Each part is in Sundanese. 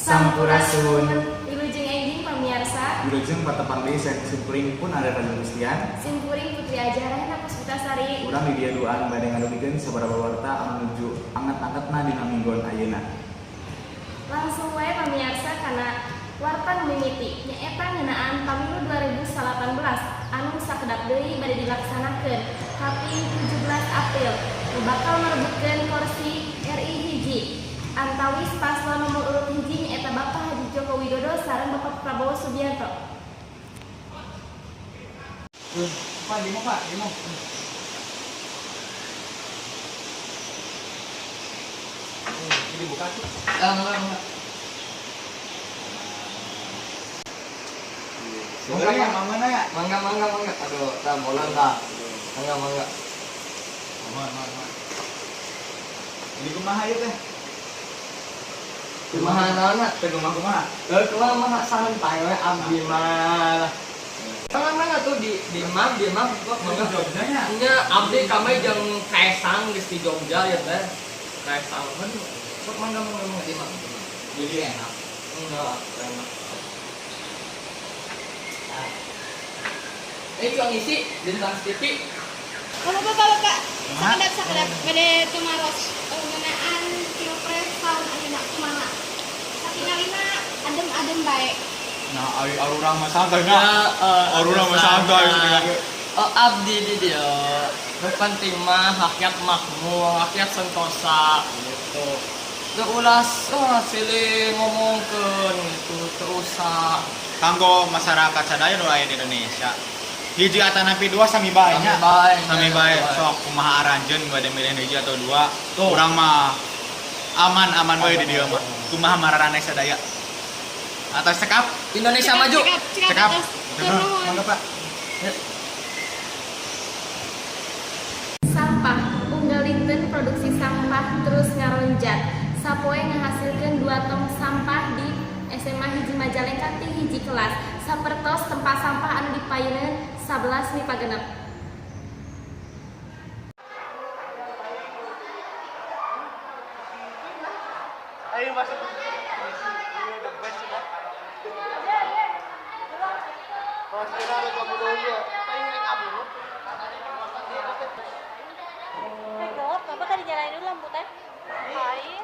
Sampurasun. Wilujeng enjing, pamiarsa. Wilujeng patepang deui simkuring pun ada Raja Gustian. Simkuring Putri Ajarah Puspitasari. Urang di dieu duaan bade ngadugikeun sabaraha warta anu nuju anget-angetna dina minggon ayeuna. Langsung wae, pamiarsa, kana warta nu mimiti, nyaeta ngeunaan Pamilu 2018 anu sakedap deui bade dilaksanakeun kaping 17 April nu bakal merebutkeun kursi RI hiji antawis paslon nomor urut hiji, nyaeta Bapak Haji Joko Widodo sareng Bapak Prabowo Subianto. Pak, demo, Pak, demo. Ini buka tuh. Enggak, enggak. Sebenarnya mana ya? Mangga, mangga, mangga. Aduh, tah molan tah. Mangga, mangga. Mohon, mohon, mohon. Ini kumaha ieu teh? Kumaha naonna? Teh kumaha kumaha? Eh, kumaha mah santai we abdi mah. Mangga, mangga tuh di mah, di mah kok mangga. Jogja nya. Nya abdi kami jeung Kaesang geus di Jogja ya teh. Kaesang kan sok mangga, mangga, mangga di mah. Jadi enak. Enggak, enak. Eh, cuma ngisi di Trans TV. Oh, Bapak, Bapak, sakedap, sakedap, bade tumaros ngeunaan Pilpres tahun ayeuna kumaha? Satingalina adem-adem bae. Nah, ari arurang mah santai nya. Ya, Arurang mah santai sudah. Oh, abdi di dia. Nu penting mah rakyat makmur, rakyat sentosa gitu. Teu ulah, oh, silih ngomongkeun gitu, teu usah. Kanggo masyarakat sadaya nu aya di Indonesia, hiji atanapi dua sami bae nya. Sami bae, sami nya, bae. sami bae. Sok kumaha aranjeun bade milih hiji atau dua. Tuh. Urang mah aman aman wae di dieu mah. Kumaha mararaneh sadaya atau cekap. Indonesia maju. Cekap, cekap, Cekap. atas. Tur nuhun. Mangga, Pak. Sampah unggal dinten produksi sampah terus ngaronjat. Sapoe ngahasilkeun 2 tong sampah di SMA hiji Majalengka ti hiji kelas. Sapertos tempat sampah anu dipayuneun 11 MIPA 6. Ayo masuk. Ini the best ya. Eh, gelap, kenapa kan dinyalain dulu lampu teh? Hai.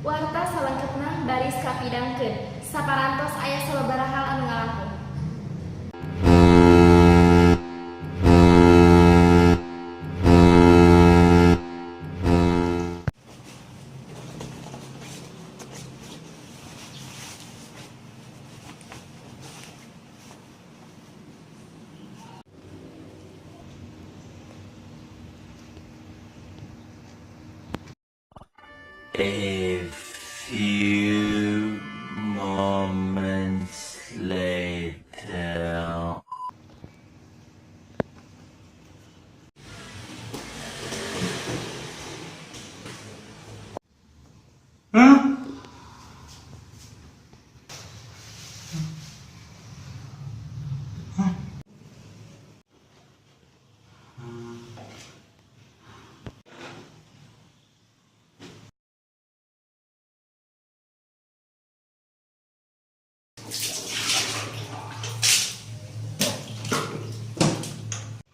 Warta salengkepna baris kapidangkeun. Saparantos aya sababaraha hal anu ngalangkung. A few moments later. Hah? Hah? Wow.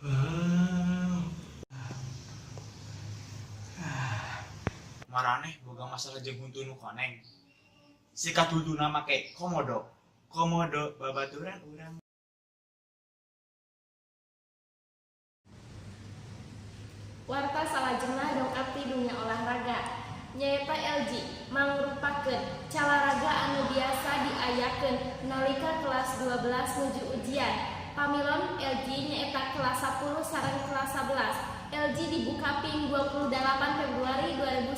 Maraneh boga masalah jeung huntu nu koneng. Sikat huntuna make komodo. Komodo babaturan urang. Warta salajengna dongkap ti dunia olahraga. Nyaeta LG mangrupakeun calaraga anu biasa diayakeun nalika kelas 12 nuju ujian. Pamilon LG nyaeta kelas 10 sareng kelas 11. LG dibuka ping 28 Februari 2018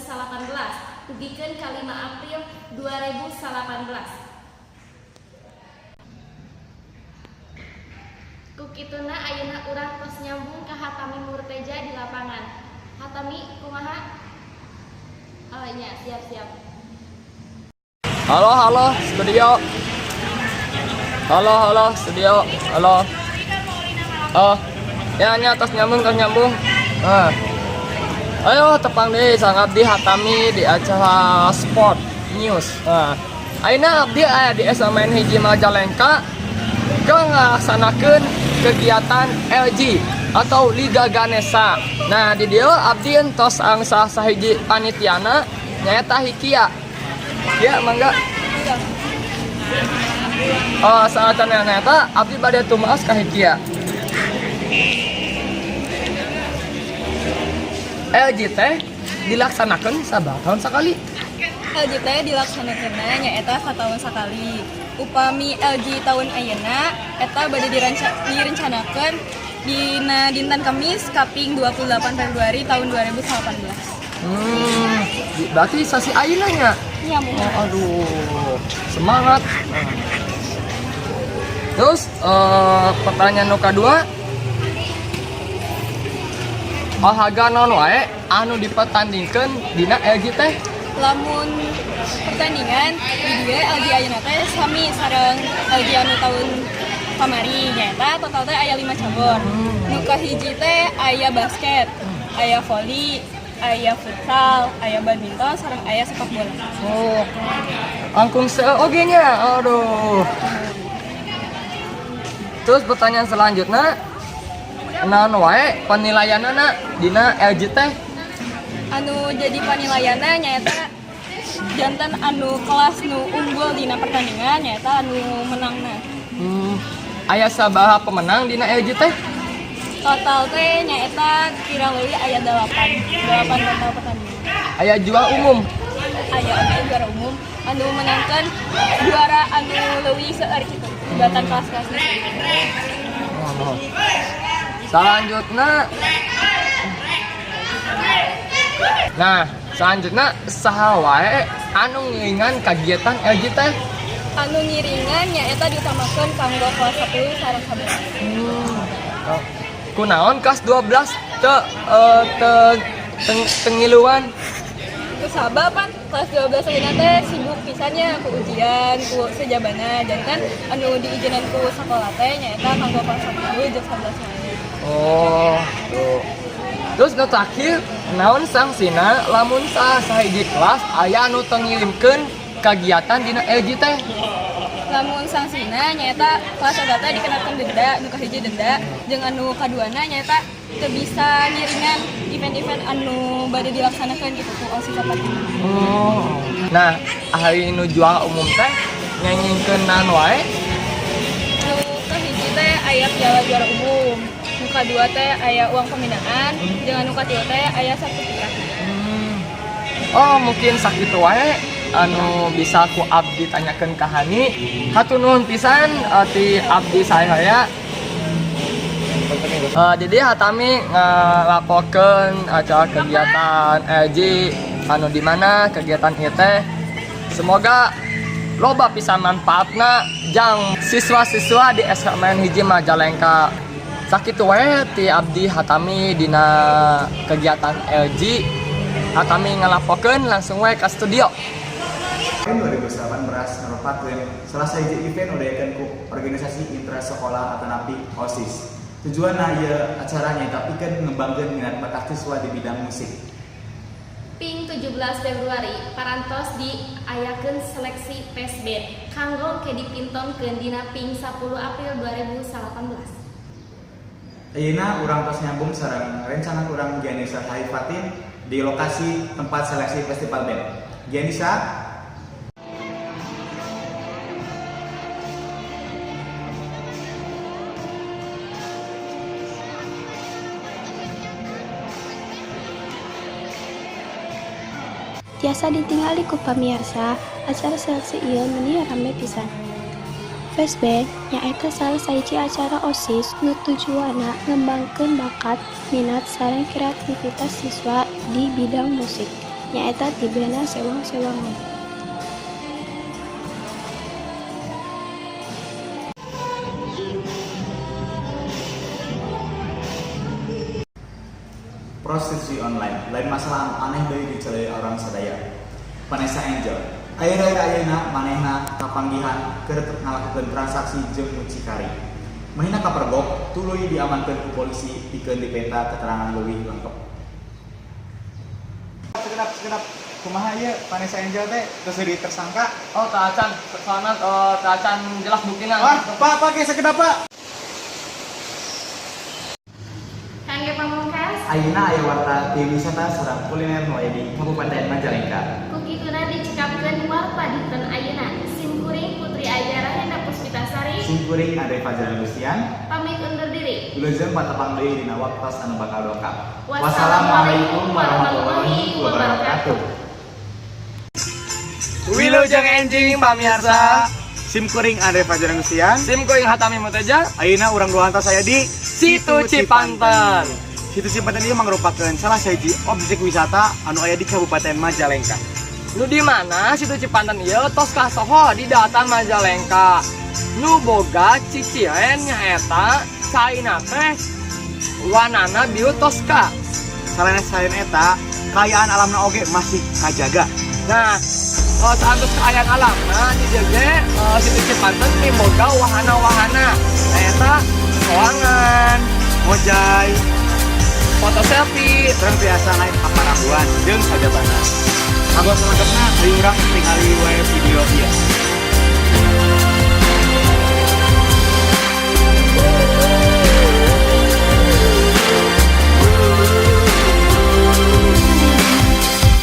dugikeun ka 5 April 2018. Kituna ayeuna urang tos nyambung ka Hatami Murteja di lapangan. Hatami, kumaha? Oh iya, siap-siap. Halo, halo, studio. Halo, halo, studio. Halo. Oh, ya, nya tos nyambung, tos nyambung. Ah. Ayo tepang deui sareng abdi Hatami di acara Sport News. Nah, ayeuna abdi aya di SMN 1 Majalengka ke ngalaksanakeun kegiatan LG atau Liga Ganesha. Nah, di dieu abdi entos sareng salah sahiji panitiana, nyaeta Hikia. Ya, mangga. Oh, saat nyaeta abdi bade tumaos ka Hikia. LG teh dilaksanakan sabaraha tahun sekali? LG teh dilaksanakeun nyaeta satahun sakali. Upami LG tahun ayeuna eta bade direncanakeun dina dinten Kamis kaping 28 Februari tahun 2018. Berarti sasi ayeuna nya. Nya, muhun. Oh, aduh, semangat. Terus pertanyaan nu kadua, olahraga naon wae anu dipertandingkeun dina LG teh? Lamun pertandingan di dieu LG ayeuna teh sami sareng LG anu tahun kamari, nyaeta total teh aya 5 cabor. Nu kahiji teh aya basket, aya voli, aya futsal, aya badminton, sareng aya sepak bola. Oh, langkung seueur oge nya. Aduh. Terus pertanyaan selanjutnya, naon wae penilaianna dina LG teh? Anu jadi penilaianna nyaeta janten anu kelas nu unggul dina pertandingan nyaeta anu menangna. Aya sabaraha pemenang dina LG teh? Total teh nyaeta kirang leuwih aya 8, 8 total pertandingan. Aya juara umum? Aya oge juara umum anu menangkan juara anu leuwih seueur kitu tibatan kelas-kelasna. Oh. Selanjutnya. Nah, selanjutnya saha wae anu ngiringan kegiatan LG teh? Anu ngiringan nyaeta diutamakeun kanggo kelas 10 sareng 11. Oh. Kunaon kelas 12 teu teu ngiluan? Kusabab pan kelas 12 ayeuna teh sibuk pisan nya ku ujian, ku sejabana, dan kan anu diizinan ku sakola teh nyaeta kanggo kelas 10 jeung 11 wae. Oh, tuh. Terus nu terakhir, naon sangsina lamun salah sahiji kelas aya anu teu ngirimkeun kegiatan dina LG teh? Lamun sangsina nyaeta kelas eta teh dikenakeun denda, nu kahiji denda, jeung anu kaduana nyaeta teu bisa ngiringan event-event anu bade dilaksanakeun gitu ku OSIS sapartina. Oh. Nah, ari nu juara umum teh ngengingkeun naon wae? Nu kahiji teh aya piala juara umum, nu kadua teh aya uang pembinaan, jeung anu katilu teh aya sertifikat. Oh, mungkin sakitu wae anu bisa ku abdi tanyakeun ka Hani. Hatur nuhun pisan ti abdi saya. Jadi Hatami ngelaporkeun acara kegiatan LG anu di mana kegiatan ieu teh semoga loba pisan manfaatna jang siswa-siswa di SMN 1 Majalengka. Sakitu wae ti abdi Hatami dina kegiatan LG. Hatami ngelaporkeun, langsung wae ke studio. Tahun 2018 merupakan salah satu event nu ku organisasi intra sekolah atanapi OSIS. Tujuan ieu acaranya tapi kan ngembangkeun minat bakat siswa di bidang musik. Ping 17 Februari parantos diayakeun seleksi Fes Band kanggo ke dipintonkeun dina ping 10 April 2018. Ayeuna urang tos nyambung sareng rencana urang Gianisa Haifatin di lokasi tempat seleksi festival band. Gianisa, Tiasa ditinggali ku pamiarsa, acara seleksi ieu meuni rame pisan. Fes Band nyaeta salah sahiji acara OSIS nu tujuanna ngembangkeun bakat, minat sareng kreativitas siswa di bidang musik, nyaeta tibena sewang-sewangan. Prostitusi online lain masalah anu aneh deui dicelai urang sadaya. Vanessa Angel, akhir-akhir ayeuna manehna kapanggihan keur ngalakukeun transaksi jeung mucikari. Manehna kapergok tuluy diamankeun ku polisi pikeun dipenta keterangan leuwih lengkap. Sekedap, sekedap, kumaha ieu Vanessa Angel teh terus jadi tersangka? Oh, tacan, soalnya tacan jelas buktina. Wah, Pak, Pak, ge sekedap, Pak. Kangge pamungkas, Ayeuna aya warta ti wisata sareng kuliner nu aya di Kabupaten Majalengka. Ku kituna dicekapkeun warta dinten ayeuna. Sim kuring Putri Aja Rahenda Puspitasari. Sim kuring Andre Fajar Gustian. Pamit undur diri. Wilujeng patepang deui dina waktos anu bakal dongkap. Wassalamualaikum warahmatullahi wabarakatuh. Wilujeng enjing pamirsa. Sim kuring Andre Fajar Gustian. Sim kuring Hatami Muteja. Ayeuna urang dua tos aya di Situ Cipanten. Situ Cipanten ieu mangrupakeun salah sahiji objek wisata anu aya di Kabupaten Majalengka. Nu di mana Situ Cipanten ieu tos kasohor di daratan Majalengka. Nu boga ciciren nyaeta caina teh warnana biru toska. Selain selain eta, kaayaan alamna oge masih kajaga. Nah, saantos kaayaan alamna di dieu ge Situ Cipanten miboga wahana-wahana. Nyaeta soangan, Ngojay, foto selfie, terus biasa naik paparahuan jeung sajabana. Kanggo salengkapna hayu urang tingali wae video ieu.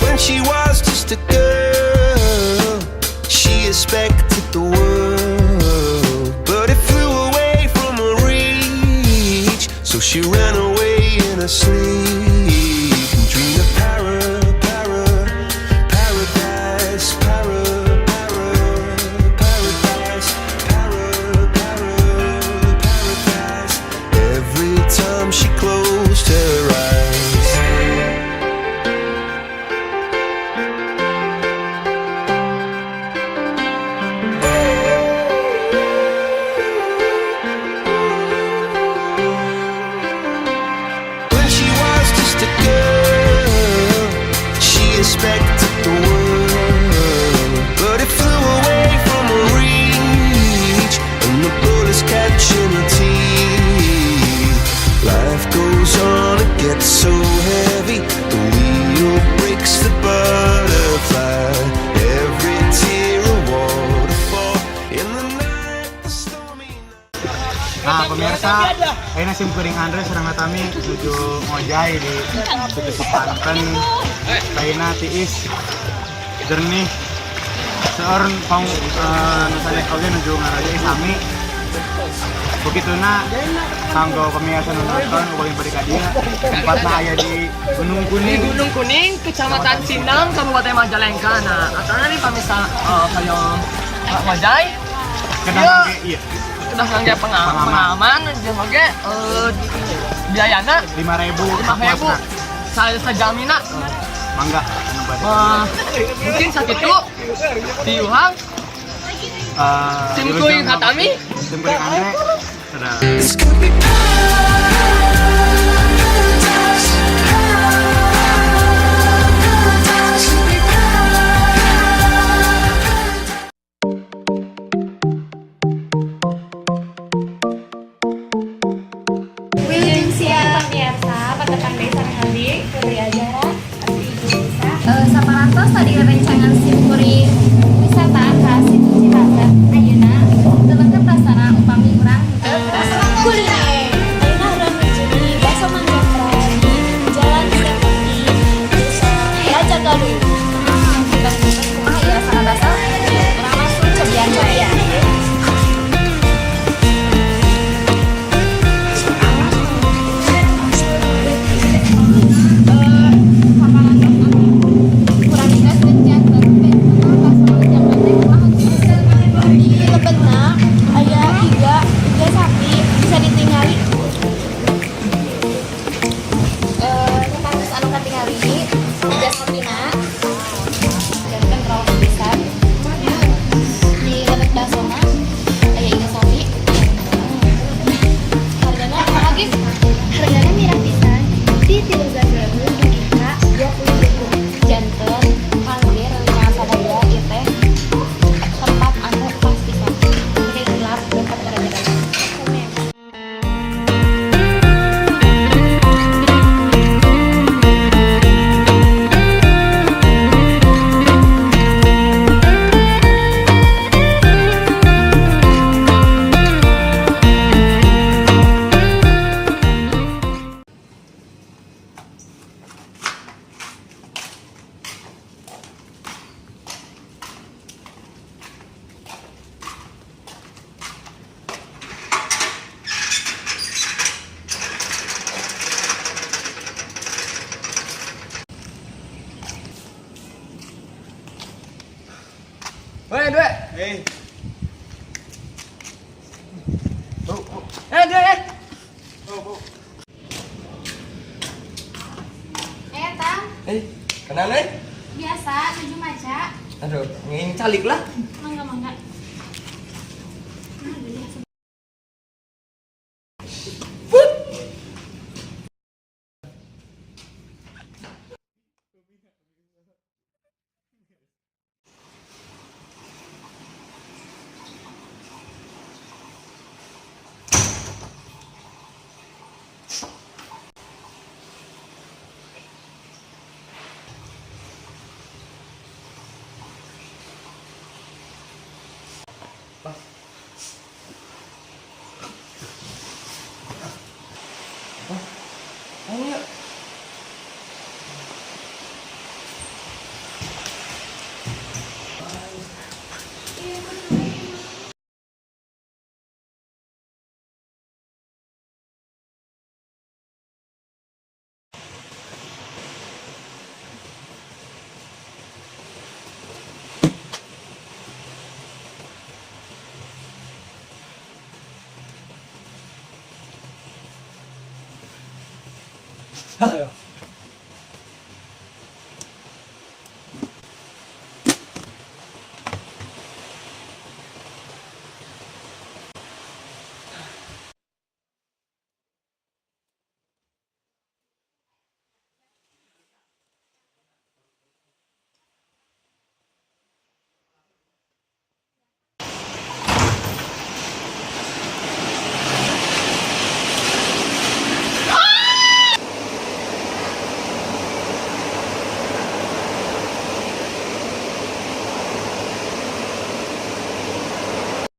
When she was just a girl, she expected the world, but it flew away from her reach. So she ran away in her sleep and dreamed of para, para, paradise, para, para, paradise, para, para, paradise. Every time she closed her eyes. When she was just a girl, she expected the world, but it flew away from her reach, and the bullets catching her teeth. Life goes on, it gets so heavy. The wheel breaks the butterfly. Every tear a waterfall in the night, the stormy night. Nah, pemirsa, ayeuna sim kuring Andre sareng Hatami nuju ngojay di Situ Cipanten. Ayeuna tiis jernih, seueur pang nu sanes oge nuju ngarojay sami. Begituna kanggo pemirsa nu nonton upami bade ka dieu, tempatna aya di Gunung Di Kuning. Gunung Kuning, Kecamatan Sindang, Kabupaten Majalengka. Nah, asalnya nih pamirsa hoyong ngojay, Kedah Iya. mangke iya. Kedah ngangge Pengalaman. pengalaman jeung oge biayana 5000. 5000 saya sajamina. Mangga anu bade. Mungkin sakitu tiuhang sim kuring Hatami. Sim kuring Andre. Dadah. This could be paradise, paradise, could be paradise. Wilujeng siang pemirsa, patepang deui sareng abdi Putri Ajara, abdi Ibu Nisa. Saparantos tadi rencangan sim kuring wisata ka Situ Cipanten. Ayeuna teu lengkap rasana upami urang henteu kuliner. Eh. Eh, dia eh. Eh, Tang, Eh, kenal eh? biasa nuju maca. Aduh, nging calik lah. Mangga mangga. Oh iya. Ayo.